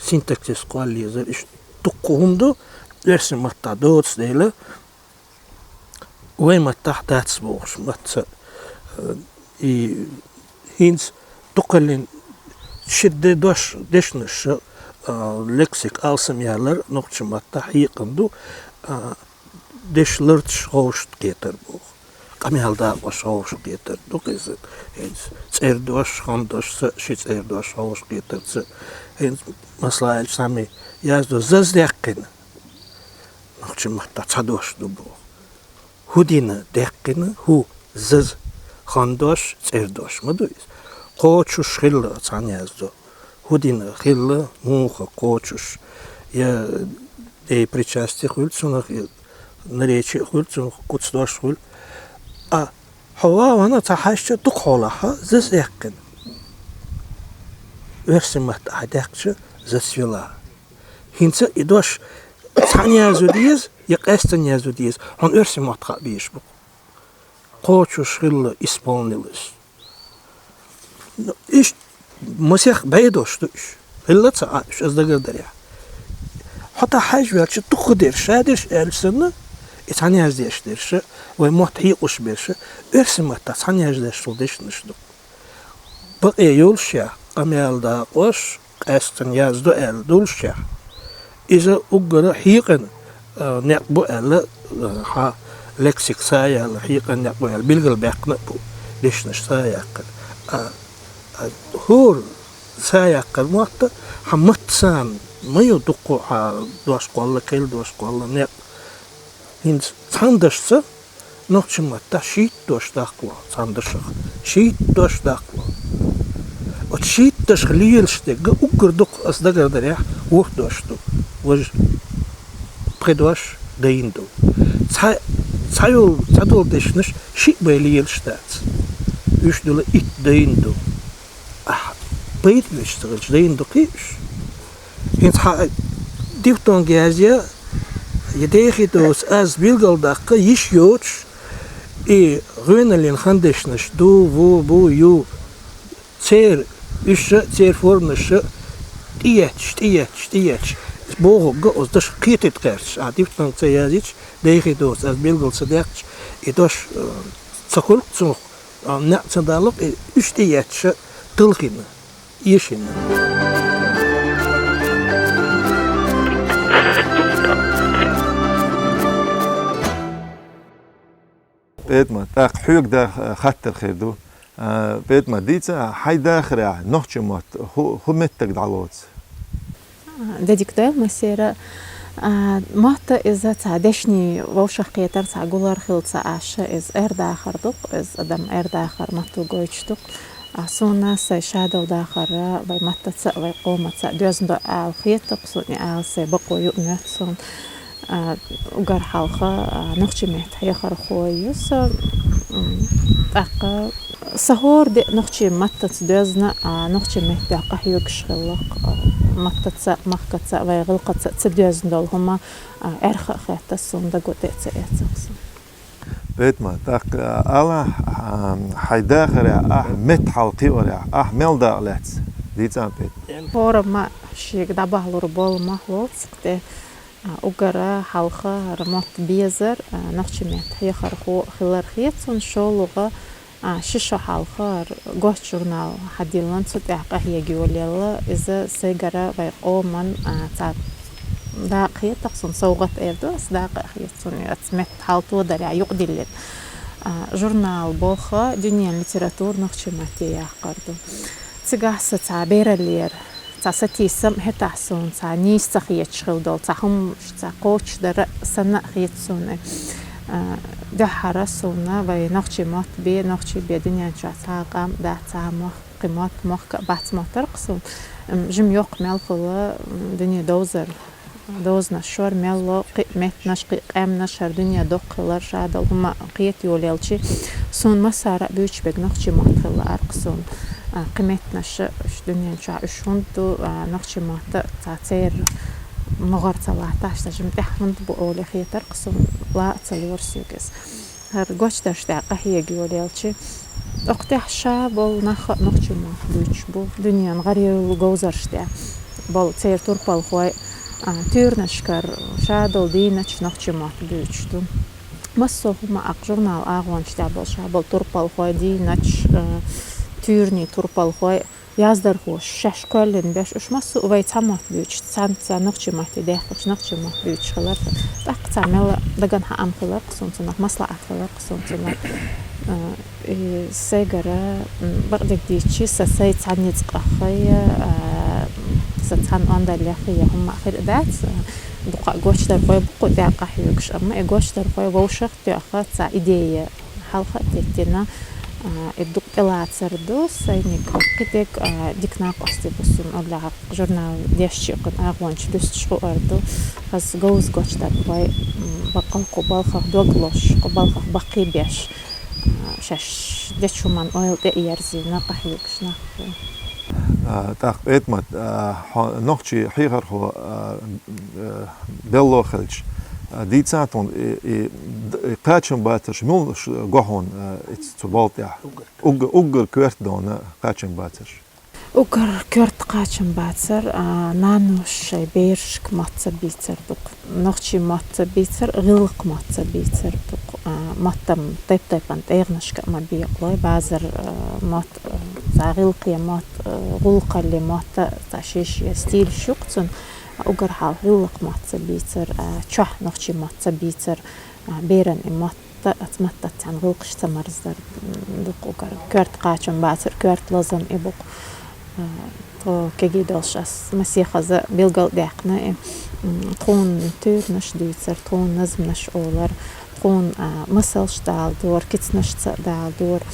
синтаксис кхолла езар, иштта дуккха хӀума ду, оьрсийн маттахь доцу дела, вай маттахь дац бохуш, матца, э, и хӀинца дукхаллин ши де дош, дешнаш, а, лексик алсам ялар нохчийн маттахь хьекъале ду, а, дешан ларташ ховшахкхетар боху. Къамел дакъош ховшахкхетар ду-кх иза. ХӀинца цӀердош, хандошца, ши цӀердош ховшахкхетарца. ХӀинца, масала аьлча, цхьаммо яздо заза даьккхина. Нохчийн маттахь цхьа дош ду боху. ХӀу дина даьккхина, хӀу, заза, хандош, цӀердош ма ду иза. Кхочуш хилла цхьана яздо. ХӀу дина хилла, муха кхочуш. Я деепричастие хуьлу цунах, я наречие хуьлу цунах, куцдош хуьлу. А хьо вахана цхьа хьаьжча дукхахьолахь заза даьккхина. Оьрсийн маттахь даьккхича зацвела. ХӀинца и дош цхьана яздо деза, я къаьстина яздо деза, хьуна оьрсийн мотт хаа безаш бу-кх. Кхочуш хилла, исполнилось. Ну, иштта масех бӀе дош ду уьш. Хилла ца Ӏа уьш, ас дагардарехь. Хьо тӀехь хьаьжвелча, дукхахдерш, шадерш аьлча санна, и цхьана яздеш дерш, вай мотт хьекъалуш берш, оьрсийн маттахь цхьана яздеш долу дешнаш ду. Бакъе йолушехь, къамел дакъош, къаьстина яздо аьлла долушехь, иза уггара хьекъина, а, некъ бу аьлла, а, хьан лексик са яьлла хьекъина некъ бу аьлла билгалбаьккхина а бу, дешнаш са яккхар. А, а, хӀора са яккхар мотт, хьан матта санна ма ю дуккха хьан дош кхолла, керла дош кхолла некъ. ХӀинца цхьана дашца нохчийн маттахь шийтта дош даккхало цхьана дашах. Шийтта дош даккхало. Оцу шийтта дашах лелаш дерг уггар дукха, ас дагардарехь, ворхӀ дош ду. Важа пхи дош дайна ду. Цхьа, цхьа йолу, цхьадолу дешнаш шиъ бен лелаш дац. Уьш долу итт дайна ду. Ахь, пайда оьцуш ца хилча, дайна ду кхий уьш? ХӀинца хьан дифтонг язъян, я дехий доцу аз билгалдаккха йиш йоцуш, и ГӀоьналлин хандешнаш ду, ву, бу, ю. Церан уьш а, церан форманаш а тӀеетташ, тӀеетташ, тӀеетташ. Бохург а оцу дашах кхетийта гӀерташ. Ахьа дифтонг ца язйича, дехьа доцу, аз билгал ца даьккхича, и дош, э, ца хуьлу-кх цунах, а, неӀ ца далу-кх, и уьш тӀеетташ а талхийна, эшийна. ПетӀамат, тӀаккха хьоьга даха хаттар хир ду. А, ПетӀамат, дийца, хьайн дахарехь нохчийн мотт хӀу-, хӀун меттиг дӀалоцу? А, де дика дойла массеран. А, мотт иза цхьа дешнийн вовшахкхетар, цхьа гулар хилла ца Ӏаш, иза аьрдахар ду-кх, иза адам аьрдахар матто гойтуш ду-кх. А, суна сайн шадолу дахар вайн маттаца а, вайн къомаца а доьзна до ала хета-кх суна, и ала сайн бакъо юкъа моьтту суна. А, уггар хьалха, а, нохчийн меттан хьехархо ю со, м, тӀаккха сан хӀора де нохчийн маттаца доьзна, а, нохчийн меттан дуьхьа къахьоьгуш хилла-кх, а, маттаца а, махкаца а, вайн гӀиллакхаца а ца доьзна долу хӀума, а, аьрха а хетта суна, даго тӀе а ца эцна суна. ПетӀамат, тӀаккха, а, ала, а, хьайн дахарехь, ахь меттан хьал кхиорехь, ахь мел дакъа лаьцна, дийца, ПетӀамат? ХӀораммо шега дӀабахьалур болу мах лоцу-кх те. А, уггар хьалха хӀара мотт безар, а, нохчийн меттан хьехархо хилар хета суна, шолгӀа, а, ши шо хьалха хӀара «Гоч» журнал хьадиллина, цу тӀехь къахьега йолаелла. Иза сайгара вайн къоман, а, цхьа дакъа хета-кх суна, совгӀат эр ду ас, дакъа а хета суна, оцу меттан хьал тодарехь юкъадиллина. А, журнал боху дуьненан литература нохчийн матте яккхар ду. Цигахь сан цхьа бераллера, цхьа сатийсам а хӀетахь суна, цхьа нийса ца хеташ хилла долу цхьа хӀуманаш, цхьа кхочушдар а санна а хета суна. А, дуьххьара суна вайн нохчийн мотт бен, нохчий бен дуьнен чохь цхьа а къам а дац, цхьа а мохк, кхин мотт, мохк а бац моттар-кх суна. М, жима йоккха мел хуьлу, м, дуьне довзар, дозанаш шор мел ло, кхин а меттанаш, кхин а къаьмнаш, хӀара дуьне доккха хилар, шадолу хӀума кхета йолаелчи, суна массара а буьйцуш берг нохчийн мотт хилла лаьара-кх суна. А, кхин меттанаш а уьш дуьнен чохь уьш хӀунда ду, а, нохчийн мотт а цхьа церан могӀара ца латтахь, ша жима тӀехь хӀунда бу олий хетара-кх суна, ла а ца лора соьга иза. ХӀара гочдарш тӀехь къахьега йолаелчи, окху тӀехь ша болу нах а нохчийн мотт буьйцуш бу, дуьненан гӀаролла говзарш тӀехь болу церан турпалхой, а, туьйранашкара шадолу дийначу нохчийн мотт буьйцуш ду. Массо а хӀума, а, журнал агӀончу тӀехь болу ша болу турпалхой, дийначу, а, туьйранийн турпалхой, яздархоша шаьш кхоьллина беш, уьш массо а вай цхьа мотт буьйцуш, цхьаьна цхьа нохчийн матте даьккхича, нохчийн мотт буьйцуш хилар. ТӀаккха цхьа мел даган хаам хилар-кх суна цунах, маслаӀат хилар-кх суна цунах. А, и сайгара, м, бакъдерг дийцичи, сан сайн цхьа ницкъах я, а, сан цхьана ондаллех я хӀума хир а дац, а, дукха гочдархой бу кху тӀехь къахьоьгуш, амма и гочдархой вовшах тоьхна цхьа идея хьалха а теттина, а, и дукха тӀелацар ду, сайниг кхидерг, а, дика накъостий бу суна, оллехь журнал дешча кхуьнан агӀончаш дуьсташ хуур ду. Хаза говза гочдархой, м, баккъал кху балхах дог лозуш, кху балхах баккхий беш, а, шаьш дечу хӀуманна ойла тӀе а ерзийна, къахьоьгуш нах бу. А, тӀаккха, ПетӀамат, а, хьо нохчийн хьехархо, а, а, белло хилча, а, дийца тхуна и, и, д-, и кхачамбацарш муьлш го хьуна, а, иц-, цу болу тӀехь? Уггар, уггар коьрта дона кхачамбацарш. Уггар коьрта кхачамбацар, а, наноша шайн берашка мотт ца бийцар ду-кх. Нохчийн мотт ца бийцар, гӀиллакх мотт ца бийцар ду-кх. А, маттан тайп-тайпана тӀегӀанашка а ма бекъалой, базар, а, мотт, а, цхьа гӀиллакхе мотт, а, гӀуллакхалле мотт, цхьа шен-шен стилаш ю-кх цунна. Уггар хьалха гӀиллакх мотт ца бийцар, а, чохь нохчийн мотт ца бийцар, а, беран и мотт, оцу маттаца цхьаьна гӀиллакхаш ца марздар, м, ду-кх уггар. Коьрта кхачамбацар, коьрта лазам и бу-кх. А, тхо кегий долуш ас масех хаза билгал а даьккхина и, м, тхуна туьйранаш дуьйцар, тхуна назманаш олар, тхуна, а, масалш даладора, кицанашца а даладора,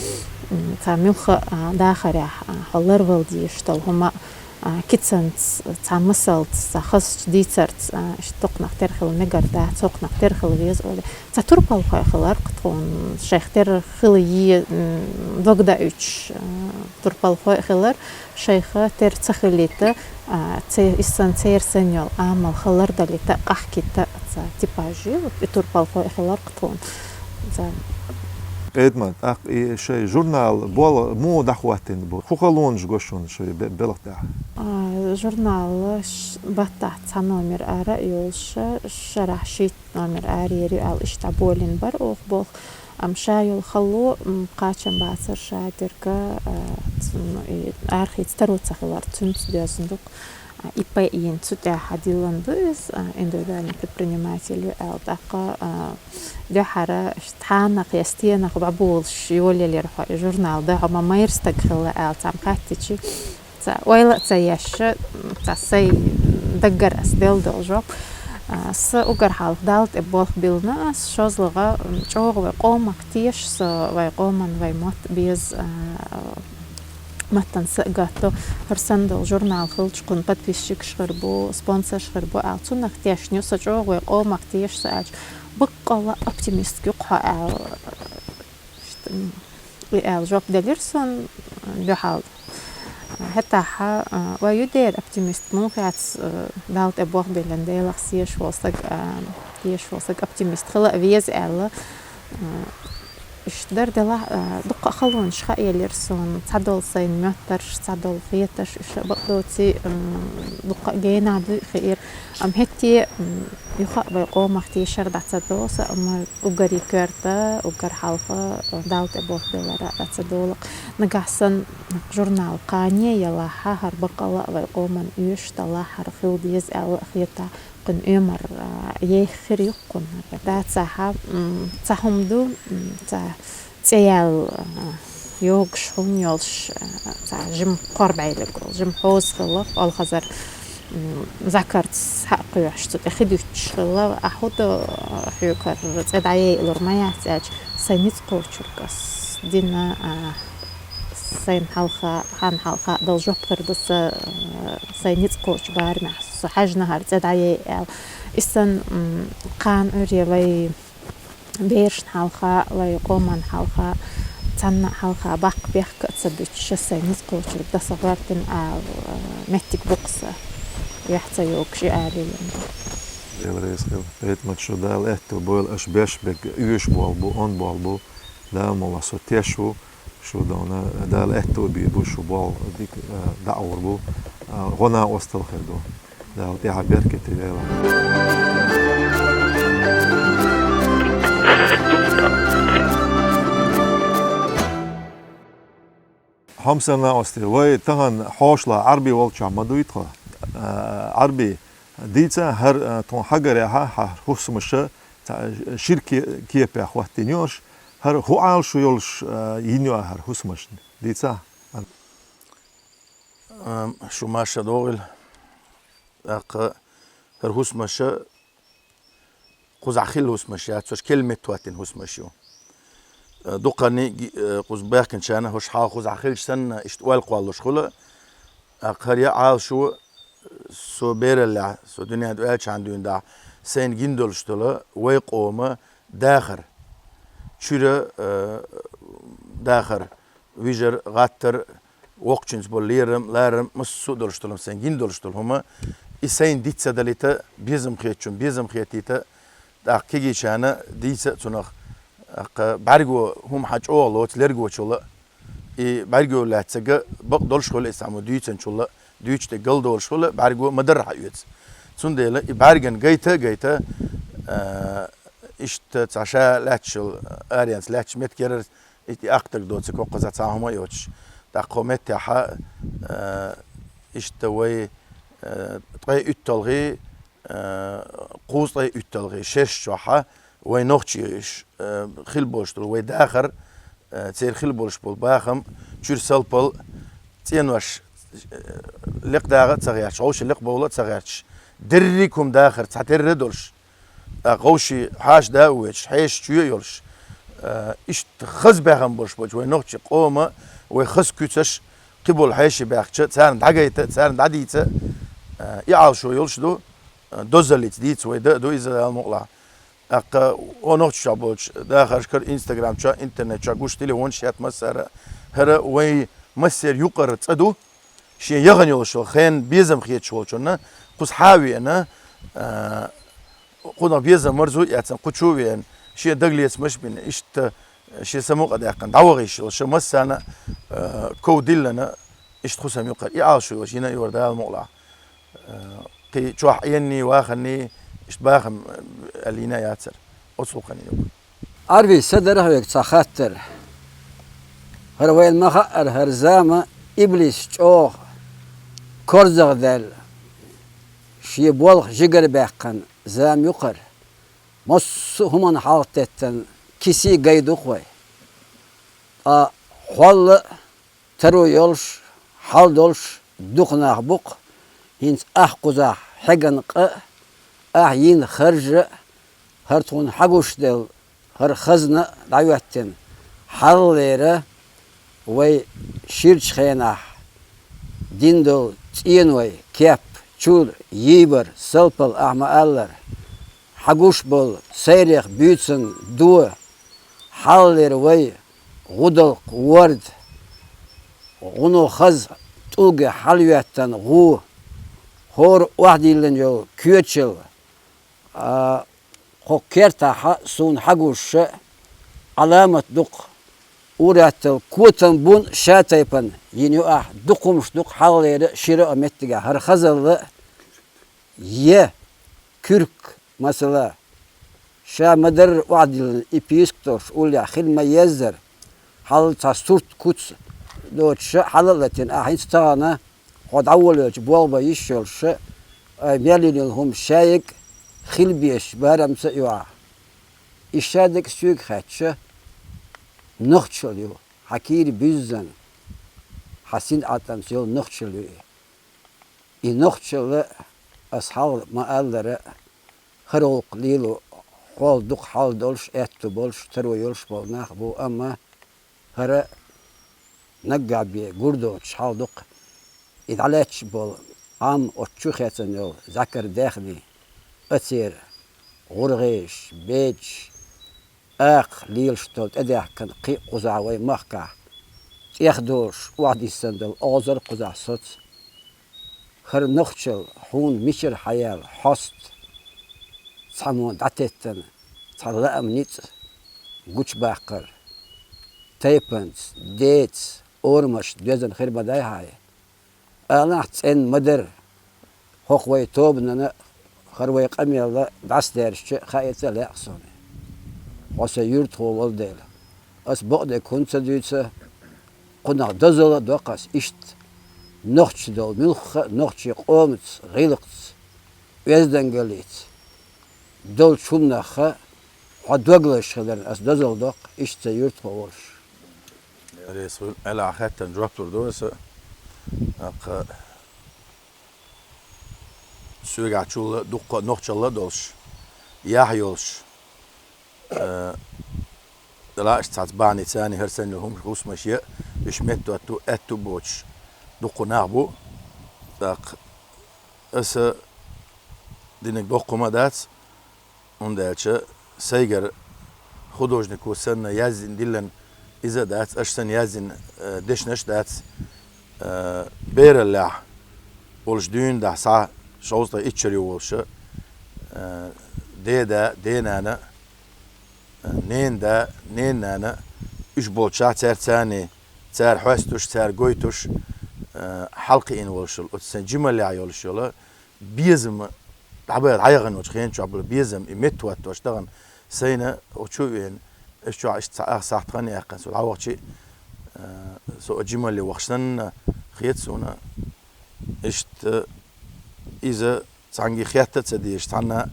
м, цхьа муьлхха а, а, дахарехь, а, хьо ларвала дезаш долу хӀума, а, кицанца, цхьа масалца, цхьа хазачу дийцарца, а, иштта дукханах тера хила мегар дац, дукханах тера хила веза олий. Цхьа турпалхой хилар-кх тхуна, шайх тера хила е, м, дог даийтуш, а, турпалхой а хилар, шайх тера ца хилийта, а, це-, иза санна церан санна йолу амал хала лардалийта, къахкийта цхьа типаж ю, и турпалхой а хилар-кх тхуна. Цхьа Эдмон, тӀаккха и шоай журнал болх муха дӀахӀоттийна бу? Фу халонаш го шун шоай бе-, белха тӀехь? А, журнал ш-, баттахь цхьа номер ара а йолуш, шарахь шийтта номер ара ер ю аьлла, иштта болийна бара оха болх. Амма ша йолу хало, м, кхачам бацара ша дерга, а, ц-, ну, и арахьа таро ца хилар, цуьнца доьзна ду-кх. А, ИП йина, цу тӀехь диллина ду иза, а, индивидуальный предприниматель ю аьлла. ТӀаккха, а, дуьххьара цхьанах я стенах дӀаболуш йолаелира хьо и журнал, дан хьо ма майра стаг хилла аьлла, цхьамма хаьттичи, ца ойла а ца еш, ца сайн даггара ас делла долу жоп. А, сан уггар хьалха Далла тӀе болх биллина ас, шозлагӀа, м, чӀогӀа вай къомах теша со, вай къоман, вай мотт беза, а, маттана са а гатто, хӀара санна долу журнал хилча, кхунна подписчикаш хир бу, спонсорш хир бу аьлла, цунах тешна ю со, чӀогӀа вай къомах теша со аьлча, баккъалла оптимистка ю-кх хьо аьлла, и аьлла жоп делира суна дуьхьал. ХӀетахь, а, вай ю дера оптимистка, муха яц, а, Далла тӀе болх биллина, Делах сеша волу стаг, а, теша волу стаг оптимист хила а веза аьлла. А, Иштта дара делахь, а, дуккха а халонаш хаелира суна, цхьадолу сайн моьттарш, цхьадолу хетарш, иштта бакъдоций, м, дуккха а генахь дуй хиира. Амма хӀетте, м, юха а вай къомах тешар дӀа ца до со, амма уггаре коьрта, уггар хьалха, а, Далла тӀе болх биллара дӀа ца долу-кх. Нагахь санна журнал кхане ялахь, хӀара баккъалла а вай къоман оьшуш далахь, хӀара хила деза аьлла а хетахь, кхуьнан оьмар, а, еха хир ю-кх кхунна. Дацахь, м, цхьа хӀума ду, м, цхьа цӀе яьлла, а, йогуш хӀума йолуш, а, цхьа жима кхорбӀейлиг волу, жима хьоза хилла, олхазар, м, закарца схьа а кхоьхьуш, цу тӀе хи дуьттуш хилла. Ахь хӀун до, а, хьоьгара цӀе дӀаяйалур ма яц аьлча, сайн ницкъ кхочург ас дина, а, сайна хьалха, хьан хьалха долу жоп хир ду сан, а, сайн ницкъ кхочу барамехь. Со хьаьжна хӀара цӀе дӀаяй аьлла. И санна, м, кхана Ӏуьйре вай берашна хьалха, вай къоман хьалха, цхьанна а хьалха баккха бехк а ца буьтуш, ша сайн ницкъ кхочург дан сан гӀоьртина аьлла, а, меттиг бу-кх сан, юьхь ца йогуш и арайина. Дела реза хила. Петмат, шу Дала аьтто бойла, аша беш берг оьшуш болу бу, онда болу бу, Дала мукъ лахь со теш ву. Шу дона Дала аьтто бийр бу, шу болх дика, а, дӀаӀур бу, а, гӀо-накъосталла хир ду. Дала тӀаьхьа беркате дойла. Хьомсара накъостий, вай тахана хьошалгӀа Ӏарби волчохь ма дуй тхо. А, Ӏарби, дийца хӀара, а, тхуна хьагарехьа, хьан хӀусамаша цхьа шира ке-, кепехь хӀоттийна ю аша, хӀара хӀун Ӏалашо йолуш, а, йина ю ахьа хӀара хӀусамашна? Дийца? Ам, шу марша догӀийла. ТӀаккха хӀара хӀусамаша кхузахь хилла хӀусамаш яц, хӀорш керла метта хӀоттийна хӀусамаш ю. Э, дуккханний, э, кхуза баьхкинчарна хӀорш хьалха кхузахь хилча санна, иштта ойла кхоллалуш хуьлу. ТӀаккха хӀара я Ӏалашо, со бераллехь, со дуьнен тӀе ваьлчхьана дуьйна дахь, сайна гина долуш долу вай къоман дахар. Чуьра, э, дахар, вижар, гӀаттар, воккхачуьнца болу лерам, ларам, массо а долуш долу, сайна гина долуш долу хӀума, и сайна диц ца далийта, безам хетачунна безам хетийта, тӀаккха кегийчарна дийца а цунах, тӀаккха бӀаьрго хӀума хьан чӀогӀа лоцу лергочул а, и бӀаьрго лаьцнарг бакъ долуш хуьлу иза цхьаммо дуьйцинчул а, дуьйцуш дерг галдолуш хуьлу, бӀаьрго ма-дарра хьаоьцу. Цундела и бӀаьргана гайта а гайта, а, иштта цхьа ша лаьтташ йолу, аренца лаьтташ меттиг яра, и, и акхдаг доцу коккхаза цхьа хӀума а йоцуш. ТӀаккха кху меттехьа, а, иштта вай, а, ткъе уьтталгӀий, а, кхузткъе уьтталгӀий шераш чохьа вай нохчий, э, хила болуш долу вай дахар, э, церан хила болуш болу бахам, чуьра салпал, цӀенош, э, лекха дагӀа а ца гӀерташ, гӀовши лекха бовла а ца гӀерташ, дерриг хӀума дахар цхьатерра а долуш, а, гӀовши хьаша да а воьдуш, хьеша чоь а йолуш, э, иштта хаза бахам болуш болчу вай нохчи къома, вай хаза куьцаш, кхиболу хьеший баьхча, царна дӀагайта, царна дӀадийца, э, и Ӏалашо йолуш ду, э, дозаллица дийца вай дан а ду иза, Дала мукъ лахь. ТӀаккха о нохчашкахь болчу дахаршкара, Instagram чохь, интернет чохь гуш телефонаш хетта массара, хӀара вайн массеран юкъара цӀа ду, шен яхана йолуш йолу хенан безам хеташ волчунна, кхуза хьа а веана, а, кхунах безам марзо а эцна, кху чу а веана, шен дагалецамаш а бина, иштта шен са мукъа даьккхина, дӀаваха йиш йолуш, массарна а, ков диллина, иштта хӀусам ю-кх хӀара. И Ӏалашо йолуш йина юра Дала мукъалахь. А, кхин чохь Ӏенний, ваханний, иштта бахам, а, аьлла йина яцара. Оцу гӀуллакхана ю-кх. Ӏарби, са дара хьоьга цхьа хаттар. ХӀара вайна ма хаъара, хӀара зама иблис чӀогӀа корзагӀдаьлла, шен болх жигара баьккхина зама ю-кх хӀара. Массо а хӀуманна хьалхатеттина кисий гай ду-кх вай. Ткъа хьол а, таро йолуш, хьал долуш дукха нах бу-кх, хӀинца ахь кхузахь хьегна къа а, ахь йина харж а, хӀара тхуна хьагуш делла, хӀара хазна а дӀахӀоьттина. Хьалхалера вай ширачу хенахь дина долу цӀеной, кеп, чур, йийбар, салпал, ахь ма-аллара, хьагуш болу сайрех буьйцина до, хьалхалера вай гӀудалкх, ворда, гӀуно хаза тӀулге хьалайоьттина гӀу, хӀора охьадиллина йолу коьчал, а, кху кертахь суна хьагуш а Ӏаламат ду-кх, ур-атталла котам бун ша тайпана йина ю ахь, дукха хӀумнаш ду-кх хьалхалера шира а меттигехь, хӀара хазалла а, я куьрк, масала, ша ма-дарра охьадиллина и писк долуш уллехь хила ма-еззара, хьал цхьа сурт куц доцуш а хьала а латийна, ахь хӀинца тахана хьо дӀаволавелча болх бан йиш йолуш а, ай мел йина йолу хӀума шайиг а хила безаш барамца а ю ахь. И ша дерг соьга хаьттича, нохчалла ю, хьан кийра буьззина, хьан син Ӏатамца йолу нохчалла ю и. И нохчалла, ас хьалха ма-аллара, хӀара гӀуллакх лело хьол дукха хьал долуш, аьтту болуш, таро йолуш болу нах бу, амма хӀара наггахь бен гур доцуш хьал ду-кх. И дӀалаьтташ болу Ӏам, оцу чу хецна йолу зӀакар даьхний, ацера, гӀургӀеш, бечаш, акха лелаш долу тӀедаьхкина кхин а кхузахь вай махкахь, тӀех долуш охьадиссина долу озар кхузахь соц. ХӀара нохчалла хьуна мичара хьаяьлла хьоста, цхьаммо дӀатеттина цхьа лаам, ницкъ гучубаккхар, тайпанца, деца, орамашца доьзна хир ма дай хьан? Алахь, цӀена ма дара, хӀокху вай тобанана а, хӀара вай къамелла дӀасадаьржича хаийта а лаьа суна. Хьо сан юьртахо волу дела, ас бакъдерг хӀунда ца дуьйцу, кхунах дозалла а до-кх ас иштта, нохча долу муьлхха а нохчийн къомаца, гӀиллакхца, оьздангаллица долчу хӀуманах а хьо дог лазаш хиларна ас дозалла до-кх иштта сан юьртахо волуш. Реза хуьлда, Ӏела, хьан хаттарна жоп лур ду аса. ТӀаккха соьгахь чул а дуккха а нохчалла а долуш, яхь йолуш, э, лааш цхьацца бахьаница а, хӀара санна хӀумаш, хӀусамаш я, уьш меттахӀотто аьтту а боцуш, дуккха нах бу. ТӀаккха аса динарг доккха хӀума дац, хӀунда аьлча сайгара художнико санна яздина диллина иза а дац, аша санна яздина, э, дешнаш а дац, э, бераллехь волуш дуьйна дахь схьа шовзткъе итт шаре волуш, э, деда, денана, э, ненада, ненана, уьш болчохь цаьрца а, цара хьоьстуш, цара гойтуш, э, хьалакхиъна волуш йолу, оцу сайн жималлехь йолуш йолу безам, дӀабаха дӀаяхана йолчу хенан чохь болу безам, и меттахӀоттош тахана сайна оцу чу а веана, аш чохь иштта цхьа ах сахьт хан яьккхина, со дӀавахча, э, со а жималле вахча санна хета суна. Иштта иза цхьаьнгге хетта а ца дезаш, цхьанна,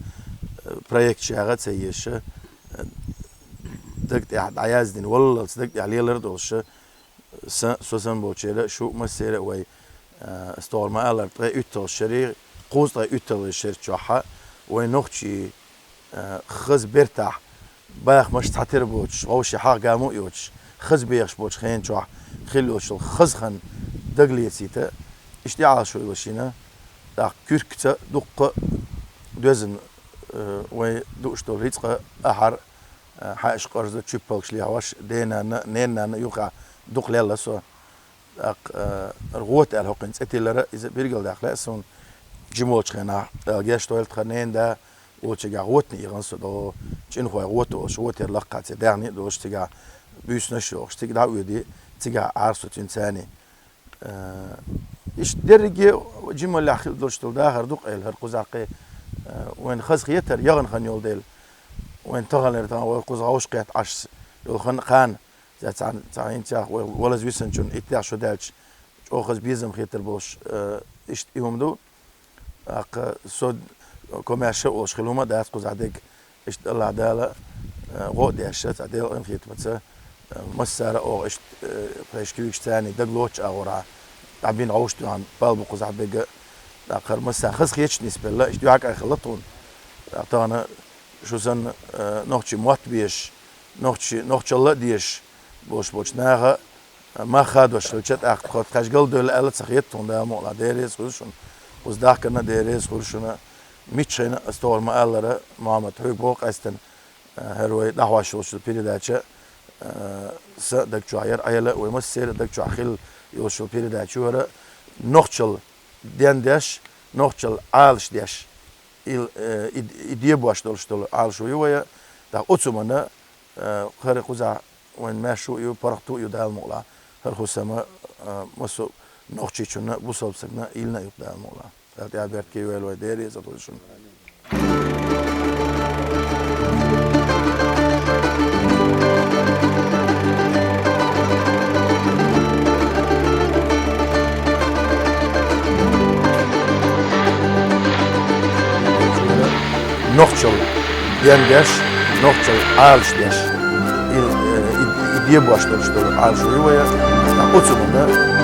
э, проект чагӀа а ца езаш, э, даг тӀехь дӀаяздина, валлалц даг тӀехь лелар а долуш, сан, со санна болчеран а, шу а массеран а вай, а, стогӀар ма-аллара, ткъе уьтталгӀа шаре, кхузткъе уьтталгӀа шер чохь а вай нохчий, а, хаза бертахь, бахамаш цхьатера боцуш, вовшийн хьагӀ-гамо а йоцуш, хаза бехаш болчу хенан чохь хилла йолчул хаза хан дагалецийта, иштта тӀаьхьалаш вуйлаш йина, тӀаккха куьркаца дуккха а доьзна, а, вай дууш долу рицкъа, ахьар, а, хьаьаш, къарза, чуьппалгаш лехьош, денана, ненана юха дукха лелла со. ТӀаккха, а, гӀота аьлла хӀокхуьнан цӀе тиллара, иза билгалдаккха лаьа суна, жима волчу хенахь, а, гечдойла тхан ненада, волчигахь гӀотана эгӀана со, до, чӀинхой гӀота олуш, гӀотера лаккхаций даьхни а долуш цигахь, буьйсанаш йохуш, цига дӀа а оьдий, цигахь Ӏарсо цуьнан царний. Э, иштта дерриге жималлехь хила долуш долу дахар ду-кх, эла хӀара кхузахь кхин, э, вайн хаза хетар, яхана хан йолу дела. Вайн таханлера тахана вай кхуза гӀовш кхетта Ӏаш йолу хан кхана, цхьа, цхьа хӀинцех вай валаза висанчунна иттех шо даьлча, чӀогӀа хаза безам хетар болуш, э, иштта и хӀума ду. ТӀаккха со комаьрша а волуш хила хӀума а дац кхузахь дерг. Иштта Аллахь Дала, э, гӀо а деш, цхьа Делан къинхетамца, э, массара а оха иштта, э, пхьешка куьйгаш царний дагалоцучу агӀорахь дӀабина гӀовш дуьхьал бала бу кхузахь берг а. ТӀаккха хӀара массарна хаза хеташ нисбелла, иштта юьхькӀай хилла тхуна. ТӀаккха тахана шу санна, э, нохчийн мотт безаш, нохчи-, нохчалла а дезаш болуш болчу наха мах хадош хилча, тӀаккха тхо тхаьш галдевлла аьлла ца хета тхуна, Дала мукъалахь, Дела реза хуьлда шуна. Кхуза дахкарна а Дела реза хуьлда шуна. Миччахьана ас тохара ма-аллара, Мухьаммад, хьоьга боху къаьстина, э, хӀара вай дӀахьош йолчу передача, э, сан даг чохь яра, Ӏела а, вай массеран а даг чохь хилла йолчу передача ю хӀара, нохчалла ден деш, нохчалла Ӏалаш деш. Ил, э, и, и дебош долуш долу Ӏалашо ю вай, тӀаккха оцу хӀуманна, э, хӀара кхузахь вайн маьршо а ю, паргӀато а ю Дала мукъалахь, хӀара хӀусам, э, массо а нохчичунна, бусалба стагана йиллина а ю-кх Дала мукъалахь. Дала тӀаьхьа беркате йойла вай, Дела реза хуьлда шуна. Нохчалла ден деш, нохчалла Ӏалаш деш. И, э, и, и дебош долуш долу Ӏалашо ю вай, тӀаккха оцу хӀуманна